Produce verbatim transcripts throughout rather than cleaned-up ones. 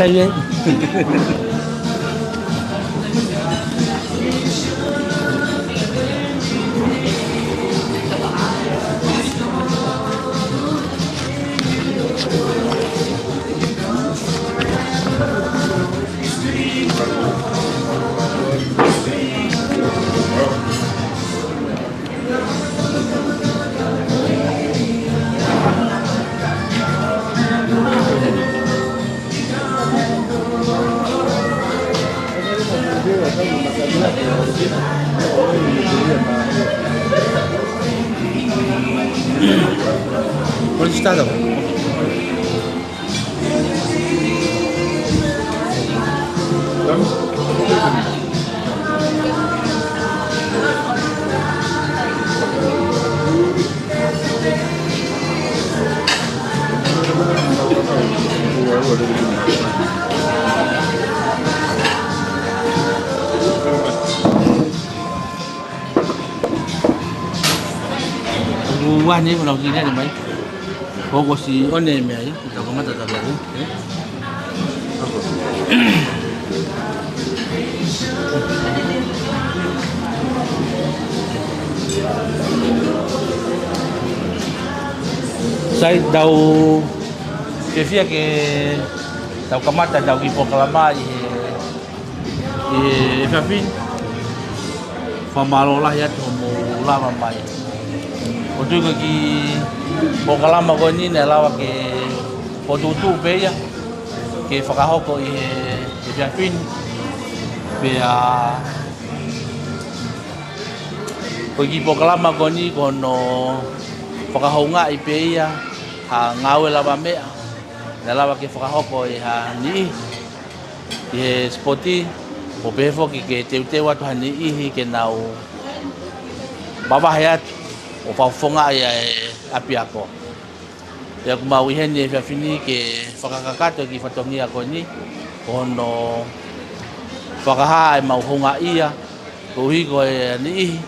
Sai e. Por estado. Ua ni, ʻoku ou kiʻi lele mai. Ko ʻeku siʻi ʻohake meʻa ia, ʻi he kamata ʻa e meʻa ia, ē? Sai, tau fiefia ke tau kamata ʻetau kiʻi polokalama ʻi he ʻi he efiafi ni. Fakamālō lahi atu hoʻomou lava mai. ʻOku ou tui ko e kiʻi polokalama ko eni naʻe lava ke fokotuʻutuʻu pē ia ke fakahoko ʻi he efiafi ni. Pea ko e kiʻi polokalama ko eni ko hono fakahoungaʻi pē ia ha ngāue lavameʻa naʻe lava ke fakahoko ʻe ha niʻihi ʻi he sipoti, ʻo pehē foki ke teuteu atu ha niʻihi ke nau mavahe atu ʻo fakafofongaʻi ʻa e ʻapiako. Pea ʻoku mau ʻi heni he efiafi ni ke fakakakato e kiʻi fatongia ko eni, ko hono fakahā ʻemau houngaʻia, koeʻuhi ko e niʻihi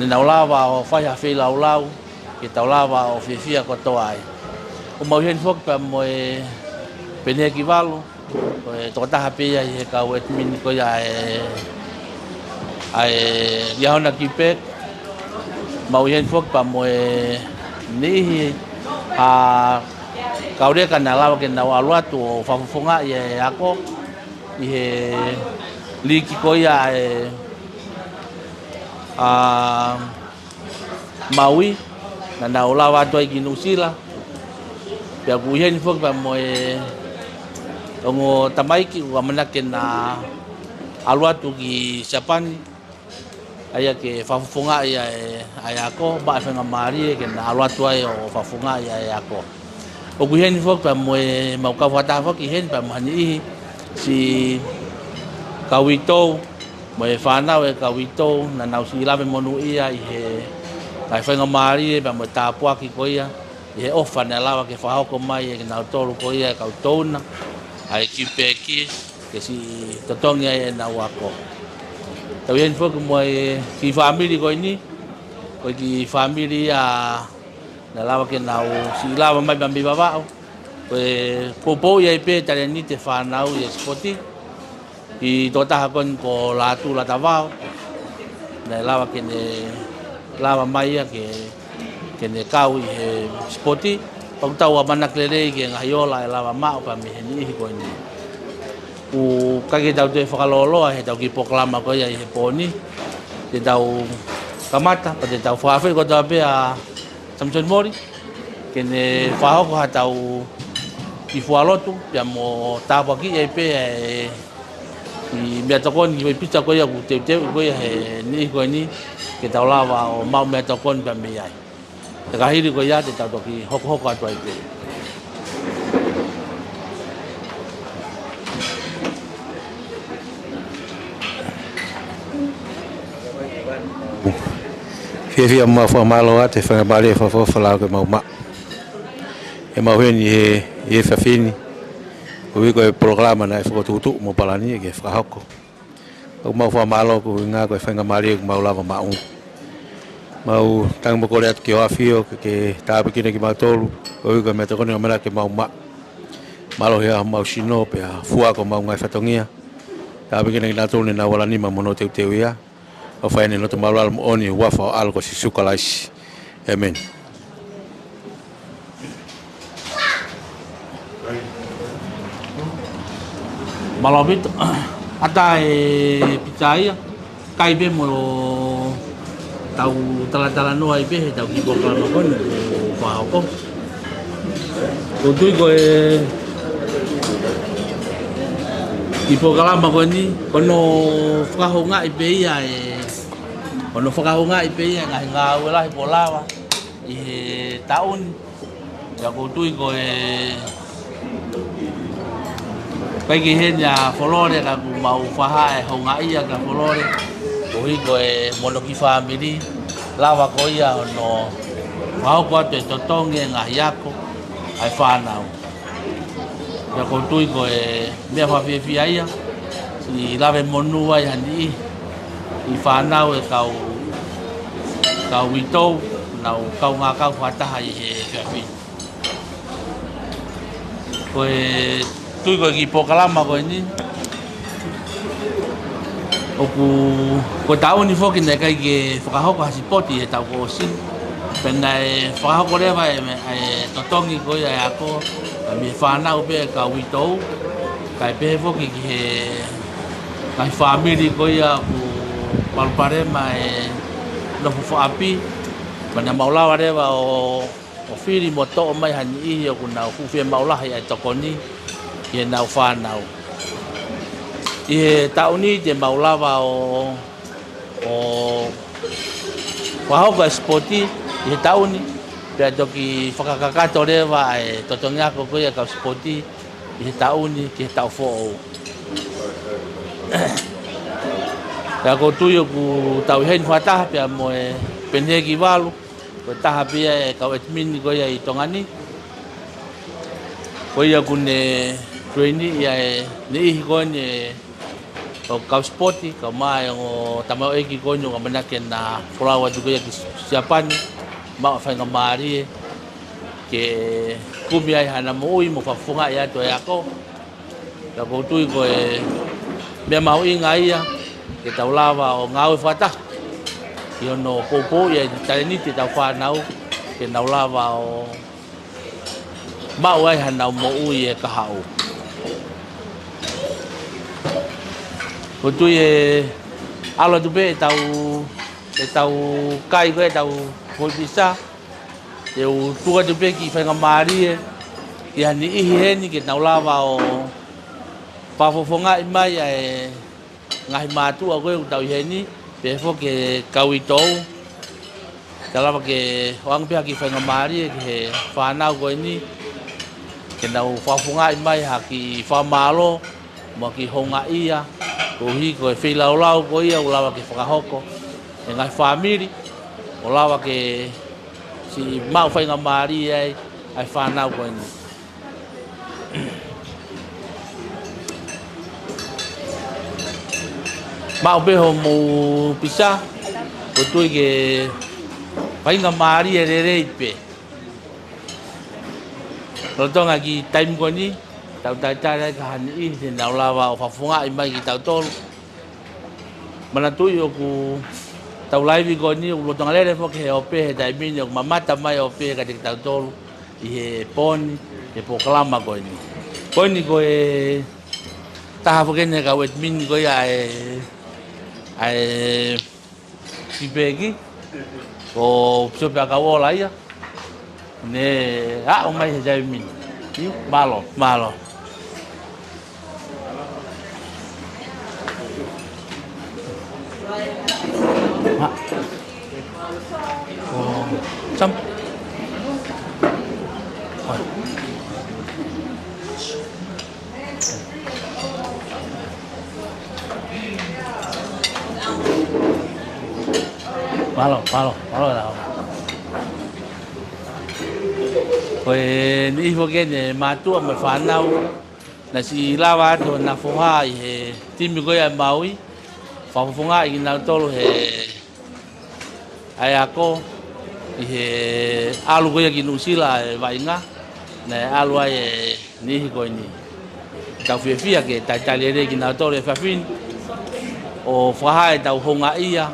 ne nau lava ʻo fai ha feilaulau, ke tau lava ʻo fiefia kotoa ai. ʻOku mau ʻi heni foki pea mo e Penieki Valu, ko e tokotaha pē ia ʻi he kau admin ko ia ʻa e, ʻa e Liahona Quebec. Mau ʻi heni foki pea mo e niʻihi ha kau leka naʻe lava ke nau ʻalu atu ʻo fakafofongaʻi e ako ʻi he liiki ko ia ʻa e, ʻa, Maui, naʻa nau lava atu ai ki Nuʻusila. Pea ʻoku ʻi heni foki pea mo e ongo tamaiki ʻoku ʻamanaki ke na ʻalu atu ki Siapani, ʻa ia ke fakafofongaʻi ʻa e, ʻa e ako, maʻu e faingamālie ke na ʻalu atu ai ʻo fakafofongaʻi ʻa e ako. ʻOku ʻi heni foki pea mo e mau kau fakataha foki ʻi heni pea mo ha niʻihi siʻi kau uitou, mo e fānau e kau uitou, naʻa nau siʻi lave monūʻia ʻi he ngaahi faingamālie pea mo e tāpuaki ko ia, ʻi he ʻofa naʻe lava ke fakahoko mai ʻe kinautolu ko ia e kau touna ʻa e Quebec ke siʻi totongi ai ʻenau ako. Tau ʻi heni foki mo e kiʻi fāmili ko eni, ko e kiʻi fāmili ia naʻe lava ke nau siʻi lava mai pea mei Vavaʻu. Ko e poupou ia ʻi pē talēniti e fānau ʻi he sipoti. ʻI he tokotaha ko eni ko Lātū Latavao. Naʻe lava ke ne lava mai ia ke, ke ne kau ʻi he sipoti. Pea ʻoku tau ʻamanaki lelei ki he ngaahi ola ʻe lava maʻu pea mei he niʻihi ko eni. ʻOku ʻikai ke tau toe fakalōloa heʻetau kiʻi polokalama ko ia ʻi he pō ni. Te tau kamata, pea te tau fakaafeʻi kotoa pē ʻa Samisoni Moli, ke ne fakahoko haʻatau kiʻi fualotu, pea mo tāpuakiʻi ai pē ʻa e kiʻi meʻatokoni, kiʻi foʻi pita ko ia ʻoku teuteu ko ia he niʻihi ko eni, ke tau lava ʻo maʻu meʻatokoni pea mei ai. Pea ka hili ko ia te tau toki hokohoko atu ai pē. Fiefia mo fakamālō atu he faingamālie fakaʻofoʻofa lau ke mau maʻu. ʻE mau ʻi heni he, he efiafi ni, koeʻuhi ko e polokalama naʻe fokotuʻutuʻu mo palani ke fakahoko. ʻOku mau fakamālō koeʻuhinga ko e faingamālie ʻoku mau lava maʻu. Mau tangi mo kole atu ki hoʻo ʻAfio ke, ke tāpuekina kimautolu, koeʻuhi ko e meʻatokoni ʻoku ʻamanaki ke mau maʻu. Mālō he ʻa homau sino pea fua ko homau ngaahi fatongia. Tāpuekina kinautolu ne nau ala nima mo hono teuteu ia. ʻO fai ʻene loto maʻulalo moʻoni ʻi he huafa ho ʻAlo ko Sīsū Kalaisi. ʻĒmeni. Mālō ʻaupito. ʻAtā e pita ia. Kai pē mo tau talatalanoa ai pē he tau kiʻi polokalama ko eni kuo fakahoko. ʻOku ou tui ko e kiʻi polokalama ko eni, ko hono fakahoungaʻi pē ia e, ko hono fakahoungaʻi pē ia e ngaahi ngāue lahi kuo lava ʻi he taʻu ni. Pea ʻoku ou tui ko e, ʻikai ke ʻi heni ʻa Folole ka kuo mau fakahā e houngaʻia kia Folole. Koeʻuhi ko e mo hono kiʻi fāmili, lava ko ia hono fakahoko atu e totongi e ngaahi ako ʻa e fānau. Pea ʻoku ou tui ko e meʻa fakafiefia ia, ʻi he lave monū ai ha niʻihi, ʻi he fānau e kau, kau uitou, nau kaungā kau fakataha ʻi he efiafi ni. Ko e tui ko e kiʻi polokalama ko eni, ʻoku, ko e taʻu ni foki naʻe ʻikai ke fakahoko ha sipoti he taʻu kuo ʻosi. Pea naʻe fakahoko leva e, e totongi ko ia e ako, mei he fānau pē kau uitou, kae pehē foki ki he ngaahi fāmili ko ia ʻoku palopalema e nofo fakaʻapi, pea naʻa mau lava leva ʻo ʻo fili mo toʻo mai ha niʻihi ʻoku nau fuʻu fiemaʻu lahi ʻa e tokoni ki heʻenau fānau. ʻI he taʻu ni te mau lava ʻo, ʻo fakahoko e sipoti ʻi he taʻu ni, pea toki fakakakato leva e totongi ako ko ia kau sipoti ʻi he taʻu ni ki he taʻu foʻou. Pea ʻoku ou tui ʻoku tau ʻi heni fakataha pea mo e Peniheki Valu, ko e taha pē ia e kau admin ko ia ʻi Tonga ni. Ko ia ʻoku ne train ia e niʻihi ko eni ʻo kau sipoti, kae ʻumaʻā e ongo tamaioʻeiki ko eni ʻoku ʻamanaki ke na folau atu ko ia ki Siapani, maʻu faingamālie ke kumi ai hana moʻui mo fakafofongaʻi atu e ako. Pea ʻoku ou tui ko e meʻa mahuʻinga ia ke tau lava ʻo ngāue fakataha ʻi hono poupouʻi e talēniti ʻetau fānau, ke nau lava ʻo maʻu ai hanau moʻui e kahaʻu. ʻOku ou tui ʻe ʻalu atu pē ʻetau, ʻetau kai ko ē ʻetau foʻi pisa, te u tuku atu pē kiʻi faingamālie ki ha niʻihi heni ke nau lava ʻo fakafofongaʻi mai ʻa e ngaahi mātuʻa ko ē ʻoku tau ʻi heni, pehē foki ki he kau uitou. Te lava ke ʻoange pē ha kiʻi faingamālie ki he fānau ko eni, ke nau fakafofongaʻi mai ha kiʻi fakamālō, mo ha kiʻi houngaʻia, koeʻuhi ko e feilaulau ko ia ʻoku lava ke fakahoko ʻe he ngaahi fāmili, ʻo lava ke siʻi maʻu faingamālie ai ʻa e fānau ko eni. Maʻu pē hoʻomou pisa, ʻoku ou tui ko e faingamālie lelei pē. Lolotonga e kiʻi taimi ko eni, tau talitali ai ki ha niʻihi te nau lava ʻo fakafofongaʻi mai kiate kitautolu. Manatuʻi ʻoku tau laivi ko eni, ʻoku lolotonga lele foki he ope he taimi ni, ʻoku mamata mai e ope kiate kitautolu ʻi he pō ni, he polokalama ko eni. Ko eni ko e taha foki eni he kau admin ko ia ʻa e, ʻa e Sipeki, ko Pisope ʻAkauʻola ia. Ne aʻu mai he taimi ni. ʻIo, mālō, mālō. Ma-, oh, sam-, oh. Mālō, mālō, mālō ʻaupito. Ko e niʻihi foki eni e mātuʻa mo e fānau, naʻe siʻi lava atu hona foha ʻi he timi ko ia ʻa Maui, fakafofongaʻi kinautolu he ʻa e ako, ʻi he ʻalu ko ia ki Nuʻusila e vaʻinga. Naʻe ʻalu ai e niʻihi ko eni. Tau fiefia ke talitali lelei kinautolu he efiafi ni ʻo fakahā ʻetau houngaʻia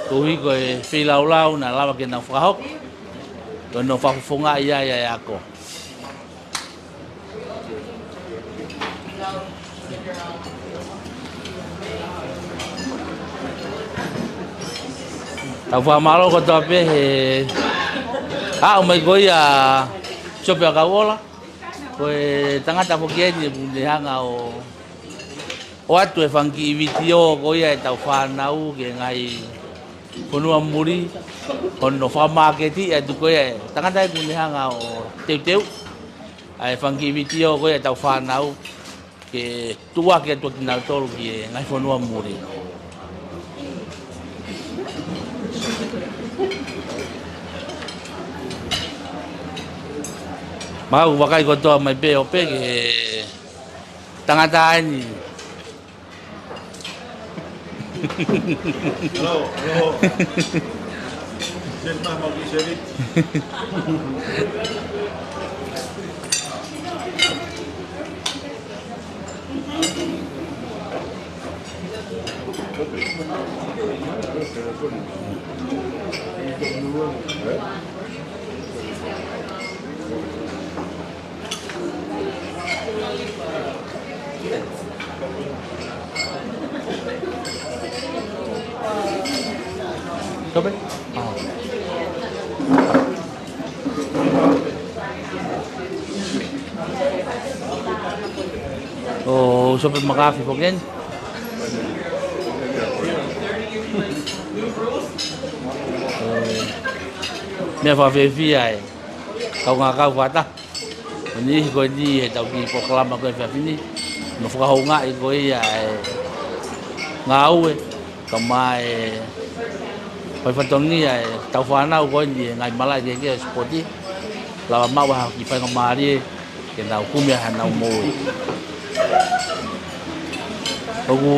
koeʻuhi ko e feilaulau naʻe lava ke nau fakahoko, ko hono fakafofongaʻi ʻa e ako. Tau fakamālō kotoa pē he aʻu mai ko ia ʻa Siope ʻAkauʻola, ko e tangata foki eni ʻoku ne hanga ʻo ʻoatu e fanga kiʻi vitiō ko ia ʻetau fānau ki he ngaahi fonua muli, hono fakamāketiʻi atu ko ia e tangata ʻoku ne hanga ʻo teuteu ʻa e fanga kiʻi vitiō ko ia ʻetau fānau ke tuʻuaki atu kinautolu ki he ngaahi fonua muli. Mau vakai kotoa mai pē ʻo pehē ki he tangata eni. Hello, hello. Send my money, send it. Siope? ʻO Siope Makafi foki eni. Meʻa fakafiefia e kaungā kau fakataha. Ko e niʻihi ko eni ʻi heʻetau kiʻi polokalama ko e efiafi ni, hono fakahoungaʻi ko ia e ngāue, kae ʻumaʻā e fai fatongia ʻetau fānau ko eni he ngaahi malaʻe kehekehe ʻo e sipoti, lava maʻu ha kiʻi faingamālie ke nau kumi ai hanau moʻui. ʻOku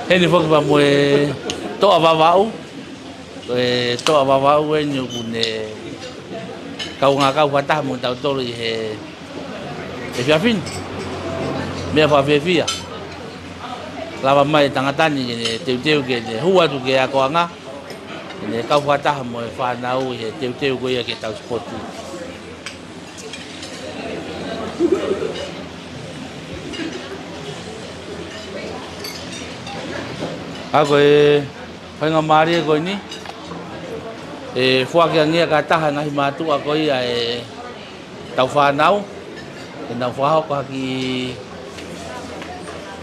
heni foki pea mo e Toʻa Vavaʻu. Ko e Toʻa Vavaʻu eni ʻoku ne kaungā kau fakataha mo kitautolu ʻi he efiafi ni. Meʻa fakafiefia. Lava mai e tangata ni ke ne teuteu ke ne hū atu ki he akoʻanga, ke ne kau fakataha mo e fānau ʻi he teuteu ko ia ki heʻetau sipoti. Ka ko e faingamālie ko eni, ʻe foaki ange ia ki ha taha e ngaahi mātuʻa ko ia ʻetau fānau, ke nau fakahoko ha kiʻi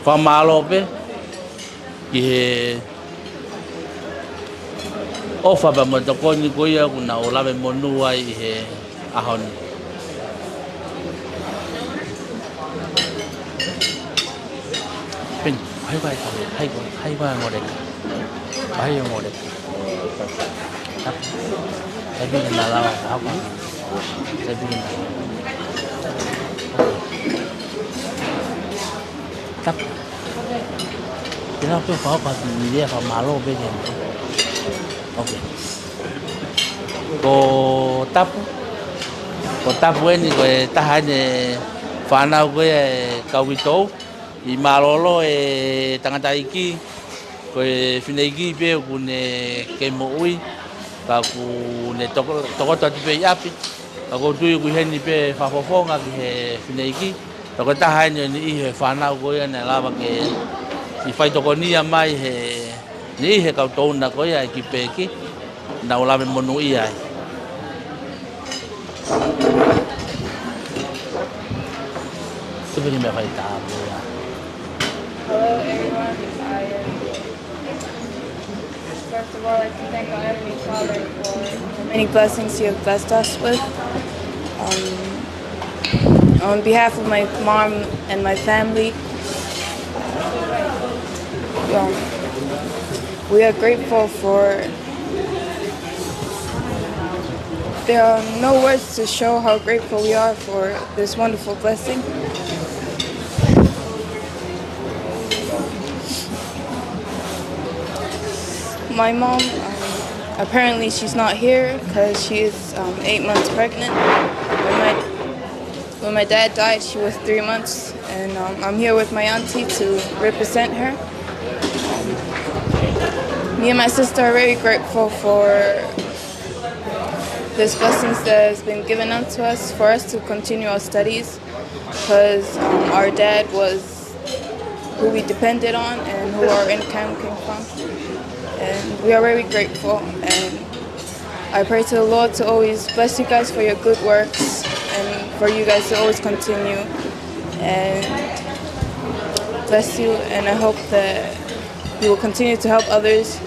fakamālō pē ki he ʻofa pea mo e tokoni ko ia ʻoku nau lave monū ai ʻi he ʻaho ni. Peni, hai vai, hai vai, hai vai ngoreka. Hai ngoreka. Tap. Tapi kena lawa, apa? Tapi kena. Tap. Kena pe fa pa ki dia fa malo pe ke. Oke. Ko Tapu. Ko Tapu eni ko e taha eni e fānau ko e kau Vitou. ʻI mālōlō e tangataʻeiki, ko e fineʻeiki pē ʻoku ne kei moʻui, ka ʻoku ne toko-, tokoto atu pē ʻi ʻapi, ka ʻoku ou tui ʻoku ʻi heni pē fakafofonga ki he fineʻeiki, ka ko e taha eni ʻo e niʻihi he fānau ko ia naʻe lava ke ʻi faitokonia mai he niʻihi he kau touna ko ia ʻi he kiʻi pēki, nau lave monūʻia ai. Tupiki me fai tā pē ia. Hello, everyone. I, first of all, I'd like to thank our Heavenly Father for the many blessings He has blessed us with. Um, on behalf of my mom and my family, um, we are grateful for There are no words to show how grateful we are for this wonderful blessing. My mom, um, Apparently, she's not here because she is um, eight months pregnant. When my, when my dad died, she was three months, and um, I'm here with my auntie to represent her. Me and my sister are very grateful for this blessings that has been given unto us for us to continue our studies, because um, our dad was who we depended on and who our income came from. And we are very grateful. And I pray to the Lord to always bless you guys for your good works and for you guys to always continue. And bless you. And I hope that you will continue to help others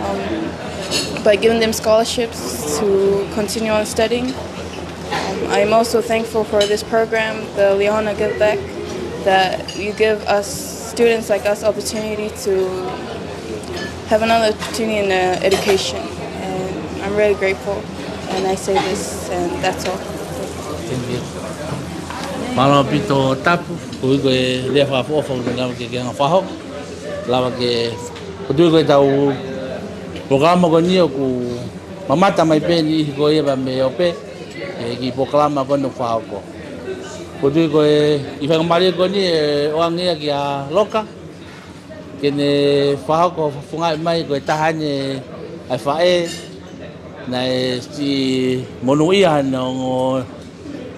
um, by giving them scholarships to continue on studying. Um, I'm also thankful for this program, the Liahona Give Back, that you give us students like us opportunity to have another opportunity in uh, education. And I'm really grateful. And I say this, and that's all. Mālō ʻaupito Tapu, ko e lea fakaʻofoʻofa ʻoku lava ke ke hanga fakahoko. Lava ke, ʻoku ou tui ko ʻetau polokalama ko eni ʻoku mamata mai pē ʻi he ko ia pea mei ʻope, ʻi he kiʻi polokalama ko eni ʻoku fakahoko. ʻOku ou tui ko e kiʻi faingamālie ko eni ʻe ʻoange ia kia Loka, ke ne fakahoko fakafofongaʻi mai ko e taha eni ʻa e faʻē naʻe siʻi monūʻia hono ongo,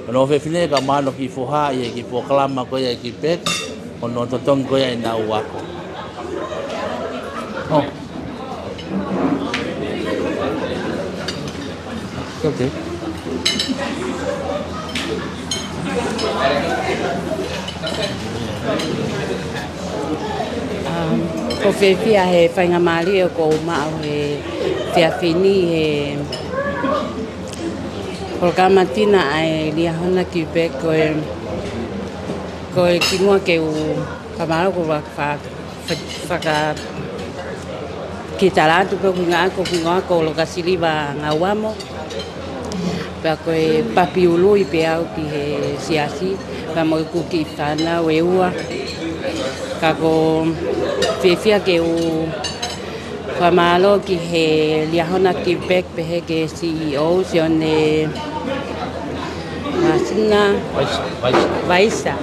hono ʻofefine kae ʻumaʻā hono kiʻi foha ʻi he kiʻi polokalama ko ia ʻi Quebec, hono totongi ko ia ʻenau ako. Oh. Okay. Um, ʻoku ou fiefia he faingamālie ʻoku ou maʻu he efiafi ni he polokalama Tina ʻa e Liahona Give Back, ko e, ko e kimuʻa ke u fakamālō, ko e faka-, faka-, fakakiʻi tala atu pē ʻoku ou ʻuhinga ʻaku, ʻoku ou ʻuhinga ʻaku ko Loka Siliva Ngauamo. Pea ko e papi ului pē au ki he siasi, pea mo ʻeku kiʻi fānau ʻe ua. Ka ʻoku ou fiefia ke u fakamālō ki he Liahona Give Back, pehē ki he CEO, Sione Masina Vaisa.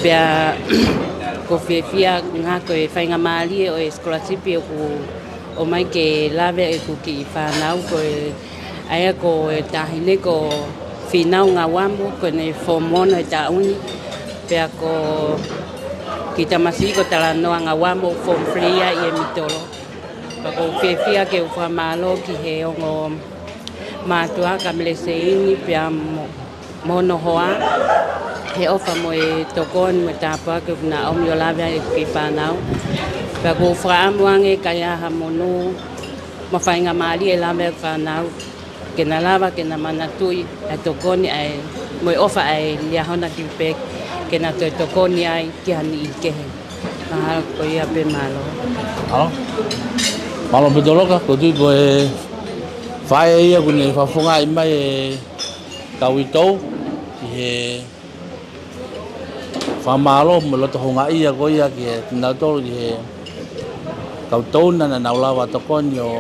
Pea ʻoku ou fiefia ʻuhinga ko e faingamālie ʻo e scholarship ʻoku ʻomai ke lave ʻeku kiʻi fānau, ko e ʻa ia ko e taʻahine ko Fīnau Ngauamo, ko ʻene form one he taʻu ni. Pea ko e kiʻi tamasiʻi ko Talanoa Ngauamo, form three ia ʻi he Mitolo. Pea ʻoku ou fiefia ke u fakamālō ki he ongo mātuʻa ko Meleseini pea mo, mo hono hoa, he ʻofa mo e tokoni mo e tāpuaki ʻoku na ʻomi ʻo lave ai ʻeku kiʻi fānau. Pea ʻoku ou fakaʻamu ange ka ʻi ai ha monū mo faingamālie ʻe lave ʻeku fānau, ke na lava ke na manatuʻi ʻa e tokoni ʻa e, mo e ʻofa ʻa e Liahona Give Back, ke na toe tokoni ai ki ha niʻihi kehe. Mahalo ko ia pē, mālō. Mālō. Mālō ʻaupito Loka, ʻoku ou tui ko e faʻē ia ʻoku ne fakafofongaʻi mai e kau uitou ʻi he fakamālō mo e loto houngaʻia ko ia kiate kinautolu ʻi he kau touna naʻa nau lava tokoni ʻo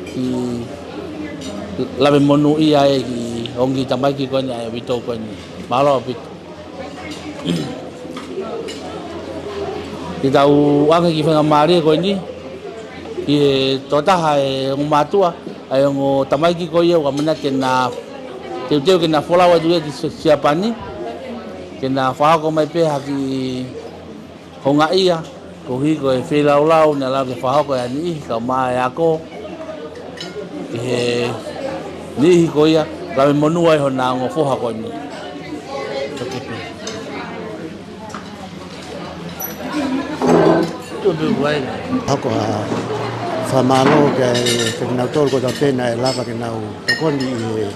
kiʻi lave monūʻia e kiʻi ongo kiʻi tamaiki ko eni ʻa e uitou ko eni. Mālō ʻaupito. Ke tau ʻoange kiʻi faingamālie ko eni ki he tokotaha e ongo mātuʻa, ʻa e ongo tamaiki ko ia ʻoku ʻamanaki ke na teuteu ke na folau atu ia ki Siapani, ke na fakahoko mai pē ha kiʻi houngaʻia koeʻuhi ko e feilaulau naʻe lava ke fakahoko ʻe ha niʻihi kae ʻumaʻā e ako ki he niʻihi ko ia, lave monū ai hona ongo foha ko eni. Toki pē. Tuʻu pē ʻoku ʻai. Hoko ha fakamālō kia, kia kinautolu kotoa pē naʻe lava ke nau tokoni ʻi he,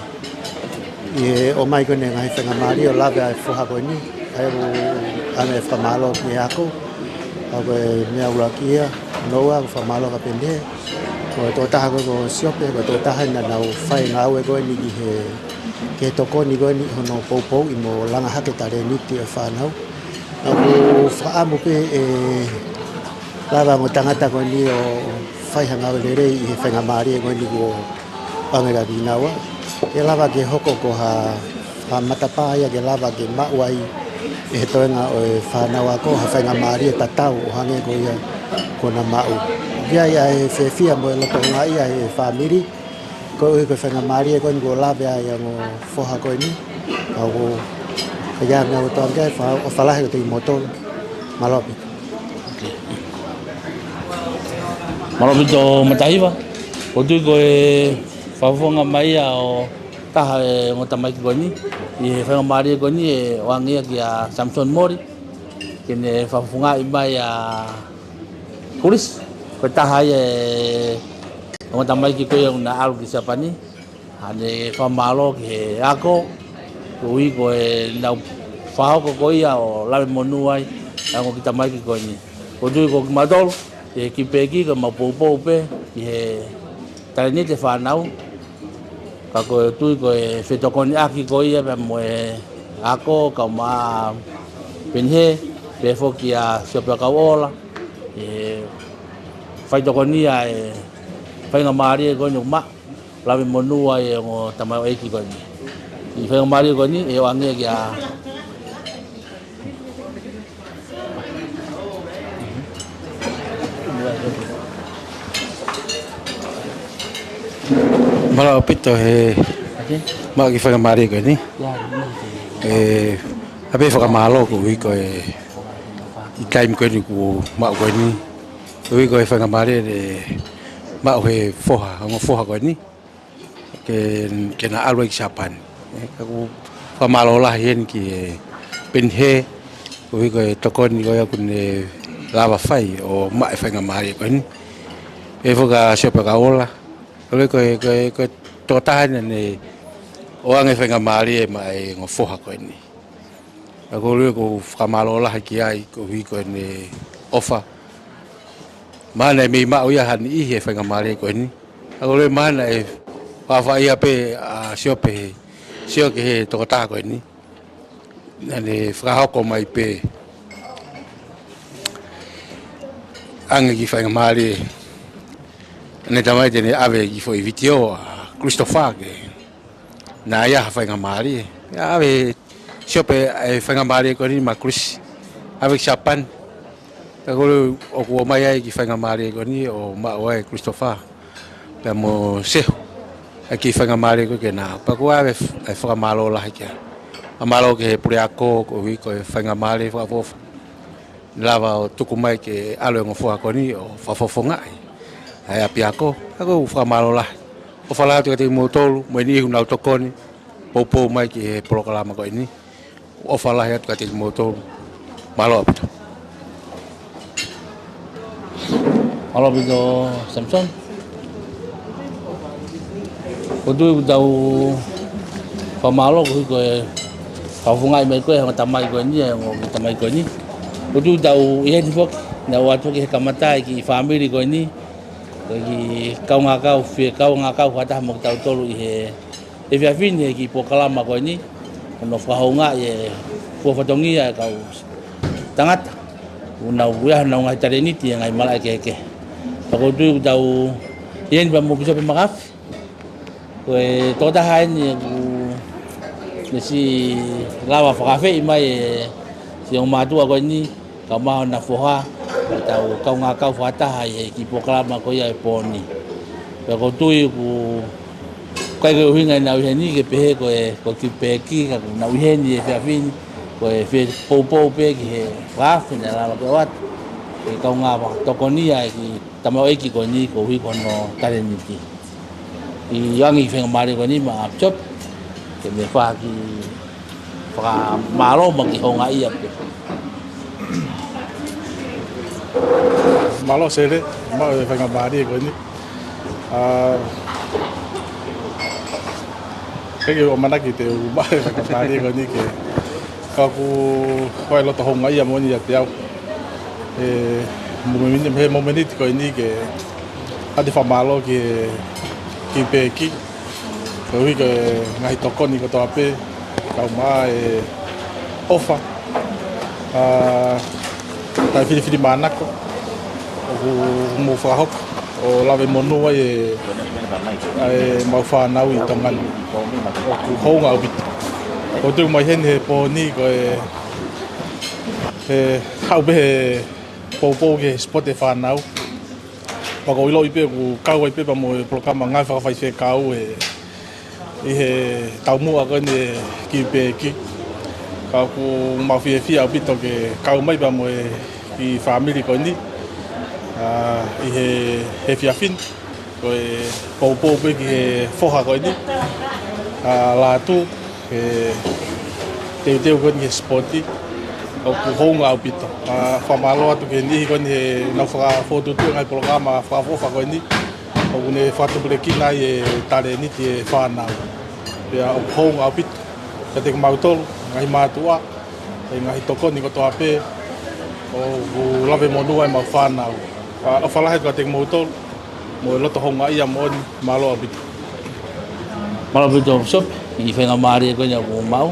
ʻi he ʻomai ko eni e ngaahi faingamālie ʻo lave ʻa e foha ko eni. ʻA ia ʻoku ʻoange e fakamālō ki he ako, ʻa ia ko e meʻa ʻuluaki ia. Noa, ʻoku fakamālō kia Pene, ko e tokotaha ko ē ko Siope, ko e tokotaha naʻa nau fai e ngāue ko eni ki he, ki he tokoni ko eni hono poupouʻi mo langa hake e talēniti ʻo e fānau. ʻOku ou fakaʻamu pē ʻe lava e ongo tangata ko eni ʻo Fai ha ngāue lelei ʻi he faingamālie ko eni kuo ʻoange kia kinaua. ʻE lava ke hoko ko ha, ha matapā ia ke lava ke maʻu ai ʻe he toenga ʻo e fānau ako ha faingamālie tatau ʻo hangē ko ia kuo na maʻu. ʻOku ʻi ai ʻa e fiefia mo e loto houngaʻia ʻa e fāmili koeʻuhi ko e faingamālie ko eni kuo lave ai ʻa e ongo foha ko eni. Ka ʻoku ʻi ai ʻa e ngāue toa ke fa-, ʻofa lahi kiate kimoutolu. Mālō ʻaupito. Mālō ʻaupito Matahiva. ʻOku ou tui ko e fakafofonga mai ia ʻo taha e ongo tamaiki ko eni ʻi he faingamālie ko eni ʻe ʻoange ia kia Samson Mori ke ne fakafofongaʻi mai ʻa Kulisi. Ko e taha ia e ongo tamaiki ko ia ʻoku na ʻalu ki Siapani. Haʻane fakamālō ki he ako, koeʻuhi ko ʻenau fakahoko ko ia ʻo lave monū ai ʻa e ongo kiʻi tamaiki ko eni. ʻOku ou tui ko kimautolu, ʻe kiʻi pēki ko ʻemau poupou pē ki he talēniti ʻa e fānau. Ka ʻoku ou tui ko e fetokoniʻaki ko ia pea mo e ako, kau mai Penihe, pehē foki ʻa Siope Kauola, ʻe faitokonia e faingamālie ko eni ʻoku maʻu lave monū ai e ongo tamaioʻeiki ko eni. ʻI he faingamālie ko eni ʻe ʻoange ia kia. Mālō ʻaupito he maʻu e kiʻi faingamālie ko eni. ʻE, ʻa pē fakamālō koeʻuhi ko e kiʻi taimi ko eni kuo maʻu ko eni. Koeʻuhi ko e faingamālie ʻe maʻu ʻe he foha, ongo foha ko eni. Ke, ke na ʻalu ai ki Siapani. ʻE, ka ʻoku ou fakamālō lahi heni ki he Penihe, koeʻuhi ko e tokoni ko ia kuo ne lava fai ʻo maʻu e faingamālie ko eni. Pehē foki ʻa Siope Kauola, ʻa ia ko e, ko e, ko e tokotaha eni naʻa ne ʻoange e faingamālie maʻa e ongo foha ko eni. Ka ʻoku ou, ʻoku ou fakamālō lahi ki ai, koeʻuhi ko ʻene ʻofa. Mahalo naʻe mei maʻu ia ha niʻihi e faingamālie ko eni. Ka ʻoku ou mahalo naʻe faʻa fai ia pē ʻa Siope he, sio ki he tokotaha ko eni. Naʻa ne fakahoko mai pē ʻa e kiʻi faingamālie. Naʻe talamai te ne ʻave e kiʻi foʻi vitiō ʻa Christopher ke na ʻai ha faingamālie. ʻA ʻave ʻe Siope e faingamālie ko eni maʻa Kulisi. ʻAve ki Siapani. Ka ʻoku ou, ʻoku ʻomai ai e kiʻi faingamālie ko eni ʻo maʻu ai ʻe Christopher pea mo Sehu e kiʻi faingamālie ko ē ke na. Pea ʻoku ou ʻave e fakamālō lahi ki ai. Fakamālō ki he puleako koeʻuhi ko e faingamālie fakaʻofoʻofa. Lava ʻo tuku mai ke ʻalu e ongo foha ko eni ʻo fakafofongaʻi ʻa e ʻapiako. Ka ʻoku ou fakamālō lahi. ʻOfa lahi atu kiate kimoutolu, mo e niʻihi ʻoku nau tokoni, poupou mai ki he polokalama ko eni. ʻOfa lahi atu kiate kimoutolu. Mālō ʻaupito. Mālō ʻaupito, Samson. ʻOku ou tui ʻoku tau fakamālō koeʻuhi ko e fakafofongaʻi mai ko ē ʻa e ongo tamaiki ko eni, ʻa e ongo kiʻi tamaiki ko eni. ʻOku ou tui ʻoku tau ʻi heni foki, naʻa tau ʻoatu ki he kamata e kiʻi fāmili ko eni, ko e kiʻi kaungākau, fie kaungākau fakataha mo kitautolu ʻi he efiafi ni he kiʻi polokalama ko eni, ko hono fakahoungaʻi e fua fatongia e kau tangata ʻoku nau ʻi ai honau ngaahi talēniti he ngaahi malaʻe kehekehe. Pea ʻoku ou tui ʻoku tau ʻi heni pea mo Pīsope Makafi. Ko e tokotaha eni ʻoku ne siʻi lava fakaafeʻi mai e siʻi ongo mātuʻa ko eni, kae ʻumaʻā hona foha, ke tau kaungākau fakataha ʻi he kiʻi polokalama ko ia e pō ni. Pea ʻoku ou tui ʻoku ʻikai ko e ʻuhinga ʻenau ʻi heni ke pehē ko e, ko e kiʻi pēki, ka ʻoku nau ʻi heni he efiafi ni, ko e fie poupou pē ki he fakaafe naʻe lava ke ʻoatu ʻe he kaungā fakatokonia e kiʻi tamaioʻeiki ko eni koeʻuhi ko hono talēniti. ʻI he ʻoange e faingamālie ko eni maʻa Pīsope, ke ne fai ha kiʻi fakamālō mo e kiʻi houngaʻia pē. Mālō Sele, maʻu e faingamālie ko eni. ʻA, ʻikai ke u ʻamanaki te u maʻu e faingamālie ko eni ke, ka ʻoku ou ʻi ai e loto houngaʻia moʻoni ʻiate au. ʻE, mo-, mo-, he momeniti ko eni ke ʻoatu e fakamālō ki he, kiʻi pēki. Koeʻuhi ko e ngaahi tokoni kotoa pē, kae ʻumaʻā e ʻofa, ʻa, taʻefilifilimānako ʻoku mou fakahoko. ʻo lave monū ai e, ʻa e mau fānau ʻi Tonga ni. ʻOku hounga ʻaupito. ʻOku ou tui mai heni he pō ni ko e, he haʻu pē he poupou ki he sipote fānau. Pea ʻoku ou ʻiloʻi pē ʻoku kau ai pē pea mo e polokalama ngāue fakafaifekau ʻi he taumuʻa ko eni ʻa e Kiupeki. Ka ʻoku mau fiefia ʻaupito ke kau mai pea mo e kiʻi fāmili ko eni, ʻa, ʻi he, he efiafi ni. Ko e poupou pē ki he foha ko eni, ʻa Lātū, he teuteu ko eni he sipoti, ʻoku hounga ʻaupito. ʻA, fakamālō atu ki he niʻihi ko eni he nau fakafotutuʻu e ngaahi polokalama fakaʻofoʻofa ko eni, ʻoku ne fakatupulekina ai e talēniti e fānau. Pea ʻoku hounga ʻaupito. Kiate kimautolu, ngaahi mātuʻa, e ngaahi tokoni kotoa pē, ʻoku lave monū ai e mau fānau. ʻA, ʻofa lahi atu kiate kimoutolu, mo e loto houngaʻia moʻoni, mālō ʻaupito. Mālō ʻaupito, Siope, kiʻi faingamālie ko eni ʻoku maʻu.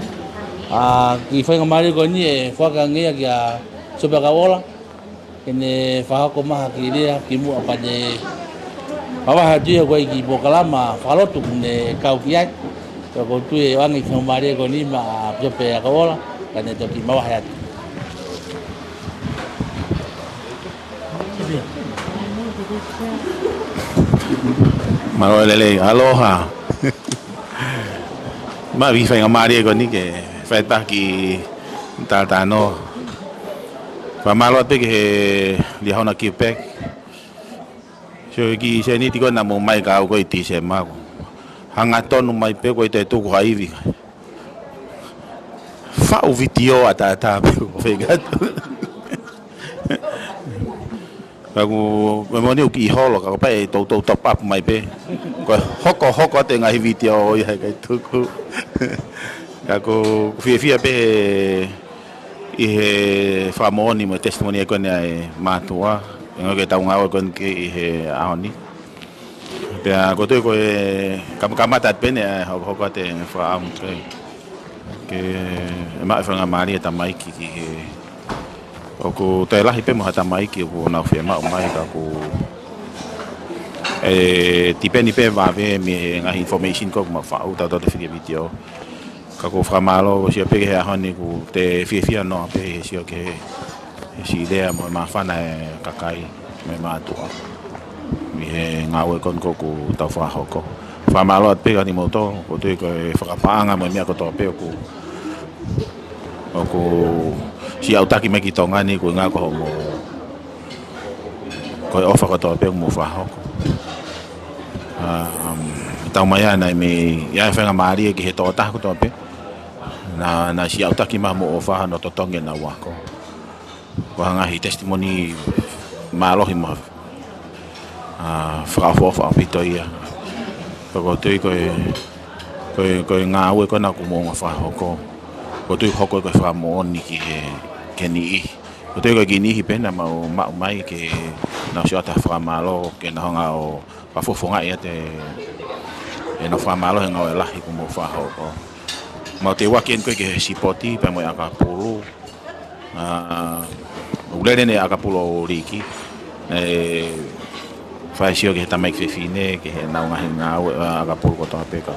ʻA, kiʻi faingamālie ko eni ʻe foaki ange ia kia Siope ʻAkauʻola, ke ne fakahoko mai ha kiʻi lea kimuʻa pea ne mavahe atu ia ko e kiʻi polokalama fakalotu ʻoku ne kau ki ai. Pea ʻoku ou tui ʻe ʻoange e faingamālie ko eni maʻa Siope ʻAkauʻola, ka ne toki mavahe atu. Mālō e lelei, aloha. Maʻu e faingamālie ko eni ke fai ha kiʻi talanoa. Fakamālō atu ki he Liahona Kiupeki. Sio ki he sēniti ko ē naʻa mou ʻomai kia au ko ē ʻi Tīsema ko. Hangatonu mai pē ko e te tuku ha ivi. Faʻu vitiō ʻataʻatā pē ko fekatu. Ka ʻoku, ko e moʻoni ʻoku kiʻi holo, ka ko e pau ʻe toutou top up mai pē. Ko e hokohoko atu e ngaahi vitiō ia he ʻikai tuku. Ka ʻoku fiefia pē he, ʻi he fakamoʻoni mo e testimony ko eni ʻa e mātuʻa. ʻIo, ke tau ngāue ko eni ki he ʻaho ni. Pea ʻoku ou tui ko e kam-, kamata atu pē eni ʻa e hokohoko atu e fakaʻamu ke, ke maʻu e faingamālie e tamaiki ki he, ʻoku toe lahi pē mo ha tamaiki ʻoku nau fiemaʻu mai ka ʻoku, ʻe, tipeni pē vave mei he ngaahi information ko ē ʻoku mau faʻu tautau te fili vitiō. Ka ʻoku ou fakamālō, ʻoku ou sio pē ki he ʻaho ni ʻoku te fiefia noa pē he sio ki he, he siʻi lea mo e māfana e kakai mo e mātuʻa. ʻI he ngāue ko eni ʻoku tau fakahoko. Fakamālō atu pē kia kimoutolu, ʻoku ou tui ko e fakapaʻanga mo e meʻa kotoa pē ʻoku, ʻoku siʻi aʻutaki mai ki Tonga ni ko e ngāue ko hoʻomou, ko e ʻofa kotoa pē ʻoku mou fakahoko. ʻA, um, tau mai ana ʻi mei, ʻi ai e faingamālie ki he tokotaha kotoa pē. Naʻa, naʻa siʻi aʻutaki mai mo ʻofa hono totongi ʻenau ako. Ko e ngaahi testimony mālohi mo, ʻa, fakaʻofoʻofa ʻaupito ia. Ka ʻoku ou tui ko e, ko e, ko e ngāue ko ena ʻoku mou fakahoko. ʻOku ou tui hoko ko e fakamoʻoni ki he, ki he niʻihi. ʻOku ou tui ko e kiʻi niʻihi pē naʻa mau maʻu mai ke nau sio atu ha fakamālō, ke nau hanga ʻo fakafofongaʻi atu ʻenau fakamālō he ngāue lahi ʻoku mou fakahoko. Mau teuaki eni ko ē ki he sipoti pea mo e ʻakapulu. ʻA, ʻoku lele eni e ʻakapulu ʻo Liki. ʻE, fai sio ki he tamaiki fefine, ki heʻenau ngaahi ngāue, ʻa, ʻakapulu kotoa pē ka.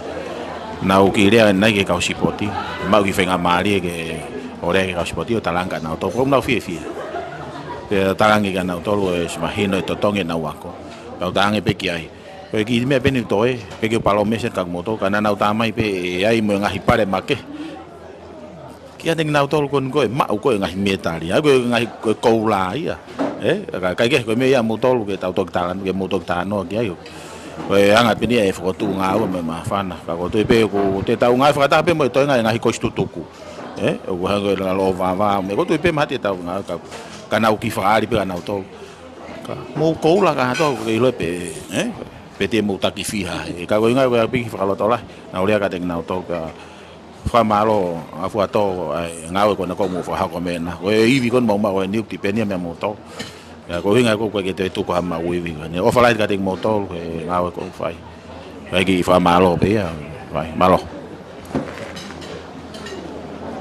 Nau kiʻi lea ʻanenai ki he kau sipoti. Maʻu e kiʻi faingamālie ke ʻo lea ki he kau sipoti ʻo talaange kia nautolu. ʻOku nau fiefia. Pea talaange kia nautolu ʻe siʻi mahino e totongi ʻenau ako. Pea u talaange pē ki ai. Ko e kiʻi meʻa pē eni ʻoku toe, pe ke palōmesi kia kimoutolu, ka naʻa nau tā mai pē ʻe ʻi ai mo e ngaahi pale makehe. Kiate kinautolu ko eni ko e maʻu ko ē ngaahi mētali, ʻa ia ko e ngaahi ko e koula ia. ʻE, ka, ka ʻikai ke, ko e meʻa ia ʻa moutolu ke tau toki talanoa, ke mou toki talanoa ki ai. Ko e anga pē eni ia e fokotuʻu ngāue mo e māfana. Ka ʻoku ou tui pē ʻoku te tau ngāue fakataha pē mo e toenga e ngaahi kosi tutuku. ʻE, ʻoku hangē ko e lalo vāvā, mo e ʻoku ou tui pē mahalo te tau ngāue ka, ka nau kiʻi fakaali pē kia nautolu. Ka mou koula kātoa, ʻoku ke ʻilo pē, ʻe? Pe te mou taki fiha, ʻe, ka ko e ʻuhinga ko e ʻaupito fakalotolahi, naʻa ku lea kiate kinautolu ka fakamālō, ʻa, fuato, ʻa e ngāue ko ena ʻoku mou fakahoko mei hena. Ko e ivi ko ena ʻoku mou maʻu ʻe niu tipenia mei moutolu. Ka ko e ʻuhinga ko ē ʻoku ʻikai ke toe tuku ha maʻu ivi ko eni. ʻOfa lahi kiate kimoutolu, he ngāue ʻoku fai. Kae kiʻi fakamālō pē ia, fai, mālō.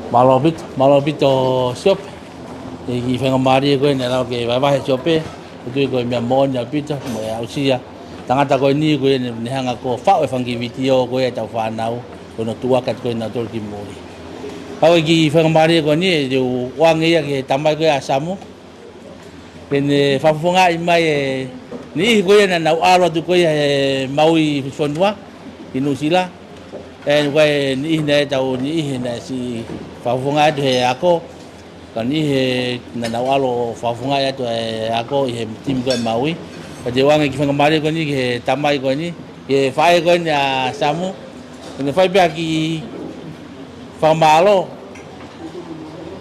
Mālō ʻaupito, mālō ʻaupito Siope. ʻI he kiʻi faingamālie ko ē naʻe lau ke vahevahe Siope. Tui ko e meʻa moʻoni ʻaupito, mo e aʻusia. Tangata ko eni ko ia ne, ne hanga ʻo faʻu e fanga kiʻi vitiō ko ia ʻetau fānau, ko hono tuʻuaki atu ko ia kinautolu ki muli. Pau e kiʻi faingamālie ko eni, ʻe u ʻoange ia ki he tamai ko ia ʻa Samu. Ke ne fakafofongaʻi mai e niʻihi ko ia naʻa nau ʻalu atu ko ia he Maui Fusi Fonua, ki Nuʻusila. ʻE, ko e niʻihi naʻe tau niʻihi naʻe siʻi fakafofongaʻi atu he ako. Ka niʻihi naʻa nau ʻalu ʻo fakafofongaʻi atu e ako ʻi he timi ko ia Maui. Ka te u ʻoange e kiʻi faingamālie ko eni ki he tamai ko eni, ki he faʻē ko eni ʻa Samu. Ke ne fai pē ha kiʻi fakamālō